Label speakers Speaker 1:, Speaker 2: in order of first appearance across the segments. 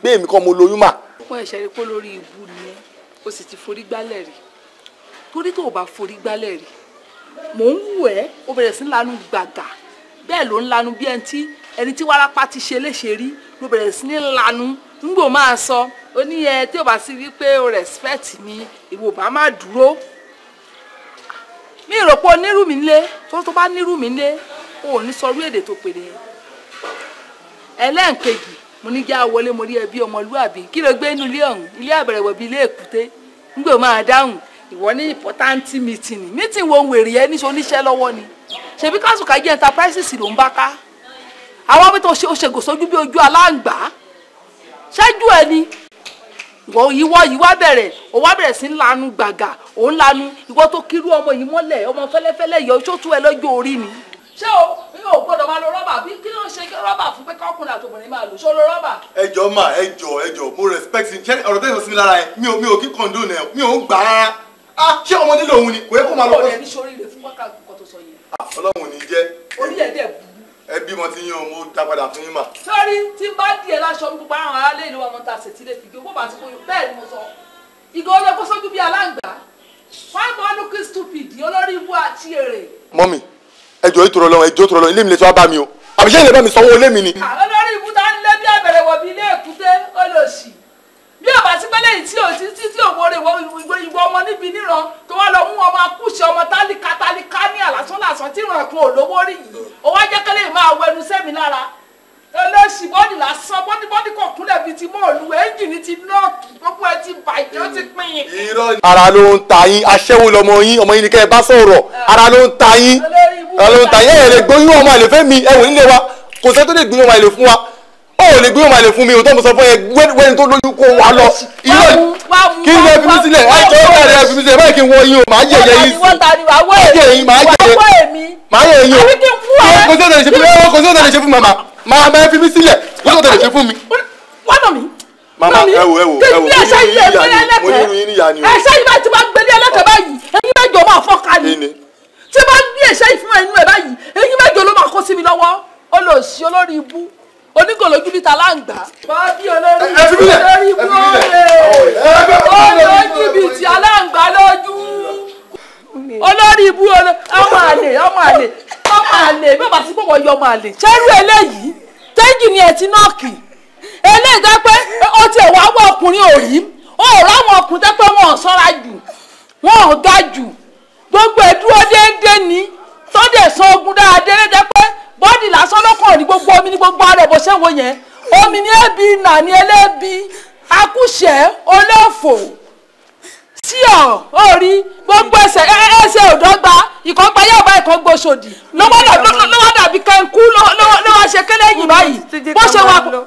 Speaker 1: Pé èmi kọ́ mo lóyún mà.
Speaker 2: Wọ́n ẹ̀ṣẹ̀ rí pé lórí ibú ni ẹ́, ó sì ti forí gbálẹ̀ rí. Torí tó o bá forí gbálẹ̀ rí, mò ń wù ẹ́, ó bẹ̀rẹ̀ sí ń lanu gbàgà. Bẹ́ẹ̀ ló ń lanu bí ẹni tí wárápá ti ṣe léṣe rí, ló bẹ̀rẹ̀ sí ní lanu. Ngbò máa sọ, ó ní ẹ tí o bá sí wípé o respect mi, ìwọ bá má dúró. Mi rò pé o nírú mi nílé, tó bá nírú mi nílé, o ò ní sọrú èdè tó pèrè. Ẹlẹ́ǹkejì, mo ní já wọlé, mo rí ẹbí ọmọlúàbí. Kí ló gbé inú ilé ọ̀hún? Ilé àbẹ̀rẹ̀wọ̀ bíi ilé èkúté. Ngbò máa dáhùn, ìwọ ní important meeting. Meeting wo wèrè ẹ níṣe oníṣẹ́ lọ́wọ́ ni? Ṣebí Kásùkájí Enterprises ló ń bá ká. Àwọn bí tó ṣe òṣègò sójú bí ojú aláǹgbá. Ṣáájú ẹ ni ìwọ yìí wá bẹ̀rẹ̀, ó wá bẹ̀rẹ̀ sí ń lanu gbàgà, ó ń lanu. Ìwọ tó kírú ọmọ yìí mọ́lẹ̀, ọmọ fẹ́lẹ́fẹ́lẹ́ yọ, ṣó tú ẹ lọ́jọ́ orí ni. Ṣé o ò gbọ́dọ̀ máa lo rọ́bà? Bí kí ló ń ṣe rọ́bà fún pé kọ́kùnrin àtòbìnrin máa lò? Ṣó lo rọ́bà?
Speaker 1: Ẹ jọ̀ọ́ mà, ẹ jọ̀ọ́, mo respect ṣé ọ̀rọ̀ tẹ́sán sí mi lára ẹ, mi ò kí condone ẹ, mi ò ń gbà rárá. Ṣé ọmọdé lòun ni? Kò yẹ kó máa lọ.
Speaker 2: Ó rẹ̀ ní sóríire fún wákàtí kan tó sọ yẹn.
Speaker 1: Ọlọ́run ò ní jẹ́.
Speaker 2: Orí ẹ̀ dẹ̀ burú.
Speaker 1: Ẹ bímọ tí yín o, mo dá padà fún yín mà.
Speaker 2: Sọ́rí tí n bá di ẹ láṣọ gbogbo àwọn aráalé ìlú ọmọ ta ṣètìlẹ́ fìgé bó bá ti kó bẹ́ẹ̀ ni mo sọ. Ìgò olóko sójú bíi aláǹgbá. Wọ́n bá looking stupid olórí ibú àti èrè.
Speaker 1: Mọ́mì, ẹ jọ̀ọ́ ìtòrò lọ́wọ́, ẹ jọ̀ọ́ ìtòrò lọ́wọ́, ilé mi lè tí wàá bá mi o. Àbí ṣé ilé bá mi sanwó ilé mi ni?
Speaker 2: Olórí ibú ta ń lé bí àbẹ̀rẹ̀ wọ̀ bí ilé èkúté olòṣì. Bí ò bá sí pé lẹ́yìn tí ò tí tí òwò rẹ̀ ìwọ ọmọ níbi níran tó wá lọ mú ọmọ akúṣe ọmọ tálíkà tálíkà ní àlásán lásán tí ìran kan ò lówó rí yìí. Ó wá jẹ́ kẹ́lẹ́ máa wẹnu sẹ́mi lára. Olóṣì bọ́dì lásán bọ́dì bọ́dì kò kúnlẹ̀ bíi ti mọ́ọ̀lù ẹ́ńjìnì ti nọ́ọ̀kì gbogbo ẹ ti bàjẹ́ ó ti pín in.
Speaker 1: Ara ló ń ta yín, aṣẹ́wó lọmọ yín, ọmọ yín ni kẹ́ ẹ bá sọ̀rọ̀. Ara ló ń ta yín, ara ló ń ta yín. Ẹ lè gbóyún ọmọ àlè fẹ́ mi, ẹ wò nílé wa, kò sẹ́ tó lè gbóyún ọmọ àlè fún wa. Ó lè gbóyún ọmọ àlè fún mi, òótọ́ mo sọ fún ẹ, wẹ́ni tó lóyún kó wa lọ. Kí ló fi mí sílẹ̀? Ẹ jọ̀ọ́ ẹ fi mí sílẹ̀, báyìí kí n wọ yín o, màá yẹ̀yẹ́ yín sí. Màá yẹ̀ yín o. Kò sí ọ̀tẹ̀ lè ṣe fún mi, kò sí ọ̀tẹ̀ lè ṣe fún màmá. Màá bá ẹ fi mí sílẹ̀, kò sí ọ̀tẹ̀ lè ṣe fún mi.
Speaker 2: Wọ́n nà mí.
Speaker 1: Màmá ẹ wò mo ní irun yín níyà ni o.
Speaker 2: Ẹ̀ṣẹ́ yìí bá ti máa gbélé ẹlẹ́kẹ̀ẹ́ báyìí, eyín mẹ́jọ máa fọ́ka ni. Tí bá gbé ẹ̀ṣẹ́ yìí fún ẹnu ẹ̀ báyìí, eyín mẹ́jọ ló máa kó sí mi lọ́wọ́. Olòṣì olórí ibú, onígòlójú bíi tàláǹgbá. Bọ́bí olórí ibú olè, olójìbìtì aláǹgbá lójú. Olórí ibú ọmọ àlè ọmọ àlè ọmọ àlè bí ọba sí pọ̀wọ́ yọ ọmọ àlè. Ṣẹ́rú eléyìí, tẹ́jì ni ẹ̀ ti nọ́ọ̀kì. Eléyìí jẹ́ pé ó tiẹ̀ wá wọ ọkùnrin ò rí, ó ráwọn ọkùnrin tẹ́ pé wọn ò sọ́ra jù, wọn ò ga jù, gbogbo ẹ̀ dúró déédéé ni, tó dẹ̀ san ogun dáadáa jẹ́ pé bọ́ọ̀dì lásán lọ́kàn ní gbogbo omi ní gbogbo ara ẹ̀ bó ṣe wo yẹn. Omi ní ẹbí nà ní ẹlẹ́bi, akúṣẹ̀ olófò sí ọ̀ orí gbogbo ẹsẹ̀ ẹsẹ̀ òdọ́gba ìkọ́gba yóò bá ìkọ́ gbóṣòdì lọ́wọ́ dàbí kẹ́ńkú lọ́wọ́ ṣe kélé yìí báyìí bó ṣe wà.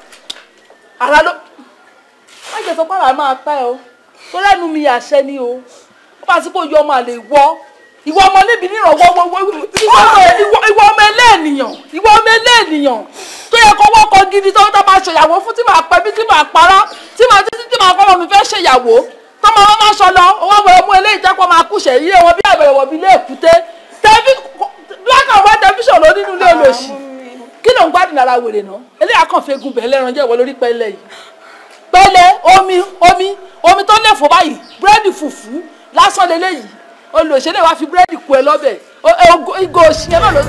Speaker 2: Ara ló má jẹ́ sọ pé ara máa pẹ́ o tó lẹ́nu mi àṣẹ ni o ó bá sí pé oyè ọmọ àlè wọ ìwọ ọmọ níbi nírànwọ́ ìwọ ọmọ ẹlẹ́ẹ̀nìyàn ìwọ ọmọ ẹlẹ́ẹ̀nìyàn tó yẹ kó wọ́kọ gidi tó tó máa ṣèyàwó fún tí màá pẹ́ bí tí màá parọ́ tí màá títí tí màá kọ́ ọmọ mi fẹ́ ṣèyàwó tó máa wọ́n máa sọ lọ owó ọmọ ọmọ eléyìí tẹ́kọ̀ máa kúṣẹ̀ yíyé wọn bí àbẹ̀rẹ̀ wọ̀ bí ilé èkúté tẹ́bí black and white television ló nínú ilé olóṣì kí ló ń gbádùn lára wèrè náà eléyà kàn fẹ́ gun bẹ́ẹ̀ lẹ́ran jẹ́ ìwọ lórí pẹ́lẹ́ yìí pẹ́lẹ́ omi omi omi tó lè fò báyìí búrẹ́dì fùfú lásán leléyìí olùsèlè wá fi búrẹ́dì kú ẹ lọ́bẹ̀ ìgò òṣì yẹn náà ló.